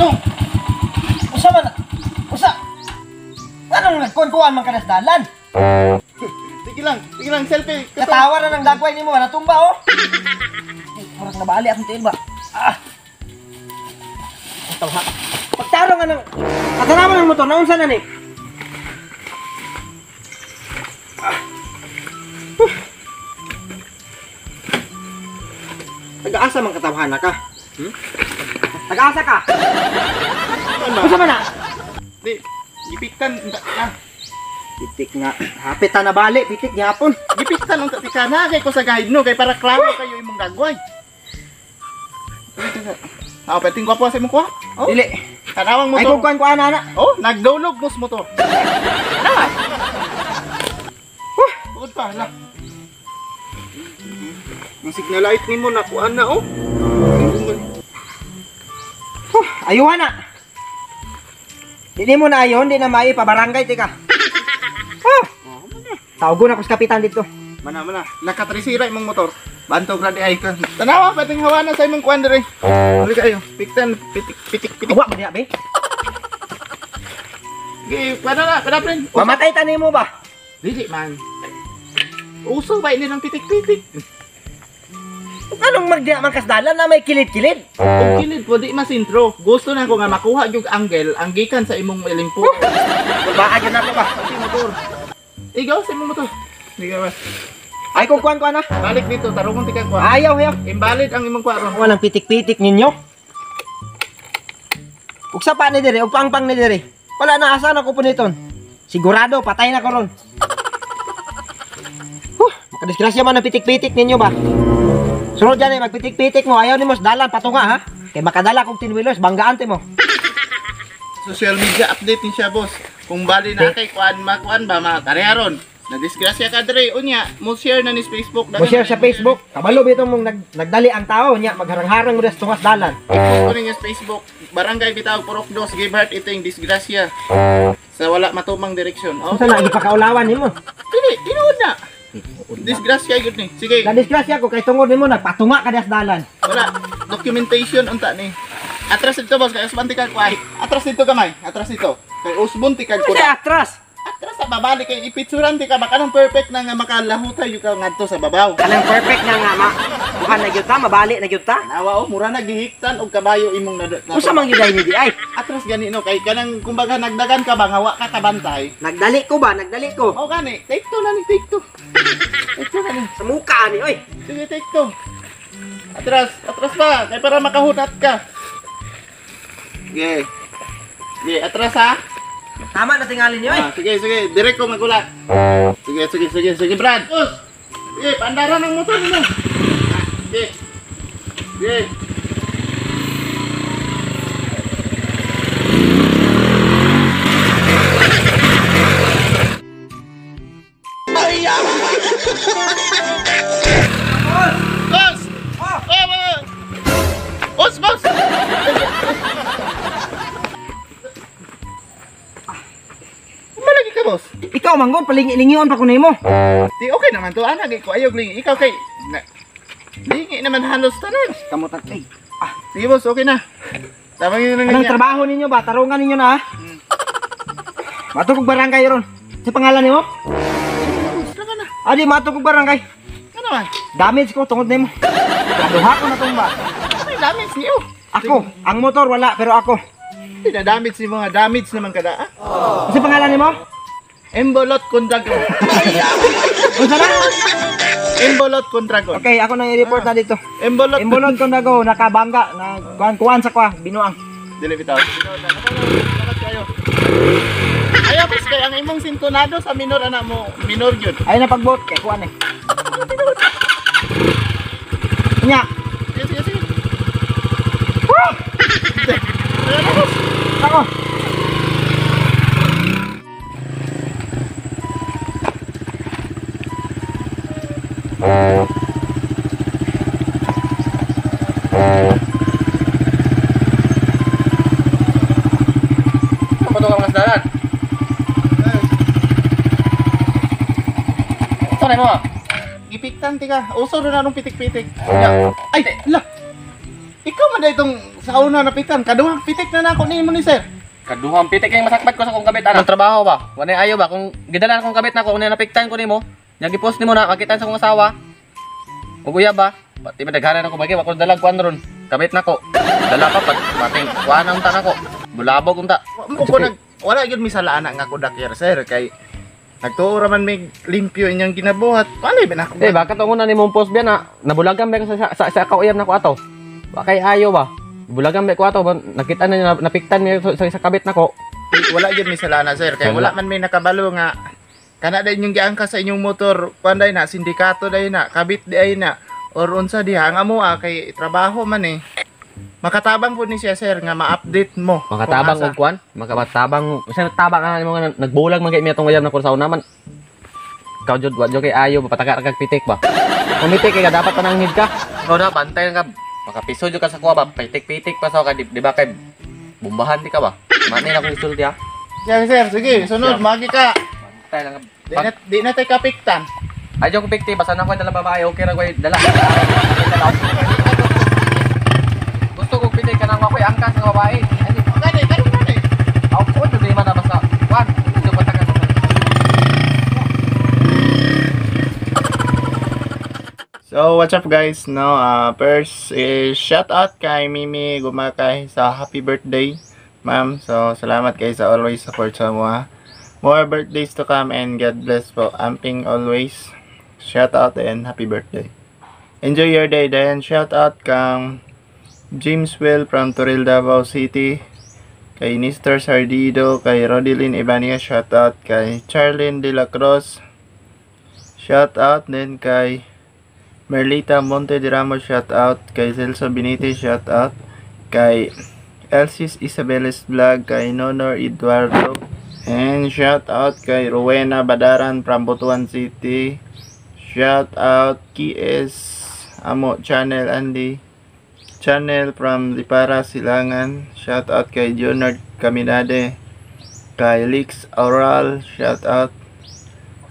Oh. Usa man. Usa. Anong nagkuan-kuan man ka dalan? Sige lang, selfie. Katawa na ng dagway nimo, natumba oh. Murag nabali akong tiil ba? Ah. Tawha. Pagtarong nga ng katanaman ng motor, naunsa na ni? Ah. Nag-aasa man katawhana ka. Hmm? Nag-aasa ka. Unsa man na? Di, gipiktan na. Pitik nga. Hapit ta na bali, pitik gihapon. Gipiktan unta tika na kay ko sa guide no kay para klaro kayo imong dagway. Ah, peting gwapo sa imong kuha. Oh. Dili. Tanawang motor. Ay kung kuan kuan ana. Oh, nagdulog mos motor. Na. Huh, bukod pa hala. Ang signal light nimo na kuan na oh. Huh, ayuhan na. Dili mo na ayon, di na maayo pa barangay tika. Huh. Tawgon ako sa kapitan dito. Mana mana, nakatrisira imong motor. Bantog ra di ay ka. Tanawa pating hawa na sa imong kuan diri. Dili kayo. Piktan pitik pitik pitik. Wa man diha be. Gi, kuan na, kada friend. Mamatay ta nimo ba? Dili man. Uso ba ini ng pitik-pitik? Anong magdiha man kasdalan na may kilid-kilid? Kung kilid po, di masintro. Gusto na ko nga makuha yung angle ang gikan sa imong ilimpo. Baka yun ako ba? Sa motor. Ikaw sa imong motor. Sige ba? Ay kung kuan kuan na. Balik dito, tarungon tika kuan. Ayaw, ayaw. Invalid ang imong kuan. Walang pitik-pitik ninyo. Ug sapa ni dire, ug pangpang ni dire. Wala na asa na ko puniton. Sigurado patay na ko ron. Huh, makadisgrasya man ang pitik-pitik ninyo ba? Sunod dyan eh, magpitik-pitik mo. Ayaw ni mo dalan, patunga ha. Kay makadala kong tinwilos, banggaan ti mo. Social media update ni siya, boss. Kung bali na kay kuan makuan ba makareharon. Nadisgrasya ka dre unya, mo share na ni Facebook. Mo share sa Facebook. Kabalo bitaw mong nagdali ang tao nya, magharang-harang mo des tungas dalan. I-post ko ninyo sa Facebook. Barangay bitaw Purok Dos, give heart ito yung disgrasya. Sa wala matumang direksyon. Oh. Unsa na gipakaulawan nimo? Dili, tinuod na. Disgrasya gyud ni. Sige. Na disgrasya ko kay tungod nimo nagpatunga ka des dalan. Wala documentation unta ni. Atras dito boss, kay usbon ti kag kuay. Atras dito gamay, atras dito. Kay usbon ti kag kuda. Atras. Atras sa babali kay ipitsuran ti ka baka nang perfect na nga makalahutay yung ka ngadto sa babaw. Kanang perfect na nga ma. Bukan na gyud ta, mabali na gyud ta. Nawa oh, mura na gihiktan og kabayo imong na. Usa man gyud ay ni di ay. Atras gani no kay kanang kumbaga nagdagan ka ba nga wa ka kabantay. Nagdali ko ba? Nagdali ko. Oh gani, take two na ni, take two. Take two na ni. Sa muka ni oy. Sige, take two. Atras, atras ba kay para makahunat ka. Sige. Sige, atras ha. Tama na tingali niyo eh. Ah, sige, sige, direct ko magulat. Sige, sige, sige, sige, Brad. Us. Sige, pandaran ang motor nimo. Sige. Sige. Ay! Boss! Oh! Boss, boss! Malagi ka, boss. Ikaw manggod palingi-lingion pa ko nimo. Di okay naman to ana ko ayog lingi. Ikaw kay lingi naman halos tanan. Kamot at ay. Ah, sige boss, okay na. Tama yun na. Anong trabaho ninyo ba? Tarungan ninyo na ha. Matugog barangay ron. Sa pangalan nimo? Gusto ka na. Adi matugog barangay. Ano man? Damage ko tungod nimo. Duha ko na tong ba. Ano damage niyo? Ako, ang motor wala pero ako. Hindi na damage ni mga damage naman kada. Ah. Sa pangalan nimo? Embolot Kondragon. Unsa na? Embolot Kondragon. Okay, ako nang i-report na dito. Embolot. Embolot Kondragon nakabangga na kuan-kuan sa kwa, binuang. Dili bitaw. Kayo. Ayaw boss kay ang imong sintonado sa minor ana mo, minor gyud. Ay na pagbot kay kuan eh. Nya. Sige, sige, sige. Tara boss. Ako. Ano ba ito mga kasdaran? Saan mo? Ipiktan tika. Uso rin anong pitik-pitik. Ay, la. Ikaw man itong sa una napitan. Kaduhang pitik na nako nimo ni sir. Kaduhang pitik kay masakbat ko sa kong kabit ana. Ang trabaho ba? Wala ayo ba kung gidala akong kabit nako kung napiktan ko nimo, nya gipost nimo na makitan sa kong asawa. Ug uya ba? Pati ba daghanan ako bagay, wa ko dalag kuan ron. Kabit nako. Dala pa pat pating kuan ang ta nako. Bulabog unta. Wa mo ko nag wala gyud mi sala ana nga ko dakir sir kay nagtuo ra man mig limpyo inyong ginabuhat. Walay ba nako. Eh bakit ang una nimong post biya na nabulagan ba ka sa kauyab nako ato? Wa kay ayo ba? Bulagan ba ko ato ba nakita na niya napiktan niya sa kabit nako. Wala gyud mi sala na sir kay wala man may nakabalo nga kana day inyong giangka sa inyong motor kuan day na sindikato day na kabit day na or unsa diha ang amo kay trabaho man eh. Makatabang po ni siya sir nga ma-update mo. Makatabang og kuan, makatabang, usa tabang ana nimo nga nagbulag man kay mi atong uyab nako sa una man. Ikaw jud wa jud kay ayo pataka ra kag pitik ba. Umitik kay dapat pananghid ka. Ikaw na bantay ka. Makapiso jud ka sa kuha ba, pitik-pitik pa sa ka di ba kay bumbahan di ka ba? Manay na akong isulti ha. Sir, sir, sige, sunod magi ka. Bantay lang. Di na tay kapiktan. Ay jud ko pikti basta na ko dala babae, okay ra ko dala. Gusto ko pitik kanang ako'y angkas ng babae. Ay, Gani, gani, gani. ako ko problema na basta. Kuan, medyo patakan mo. So, what's up guys? No, first is shout out kay Mimi Gumakay sa happy birthday, ma'am. So, salamat kay sa always support sa mga. More birthdays to come and God bless po. Amping always. Shout out and happy birthday. Enjoy your day then. Shout out kang James Will from Toril, Davao City. Kay Nestor Sardido, kay Rodeline Ibanez, shout out kay Charlene De La Cruz. Shout out din kay Merlita Monte de Ramos, shout out kay Celso Benitez, shout out kay Elsis Isabeles Vlog, kay Nonor Eduardo, and shout out kay Rowena Badaran from Butuan City. Shout out KS Amo Channel Andy Channel from Lipara Silangan. Shout out kay Junard Caminade, kay Lix Oral, shout out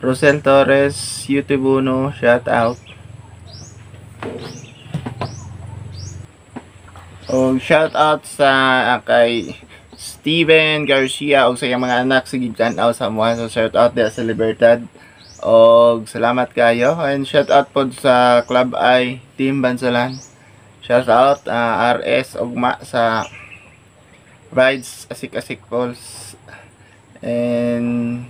Rosel Torres, YouTube Uno, shout out. O shout out sa kay Steven Garcia og sa iyang mga anak sa gitan-aw sa amuha. So shout out diha sa Libertad. Og salamat kayo and shout out pod sa Club I Team Bansalan. Shout out RS Ugma sa Rides Asik-Asik Falls. And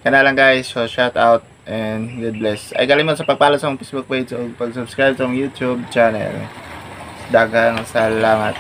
kana lang guys, so shout out and God bless. Ay galing mo sa pag-follow sa akong Facebook page o pag-subscribe sa akong YouTube channel. Daghang salamat.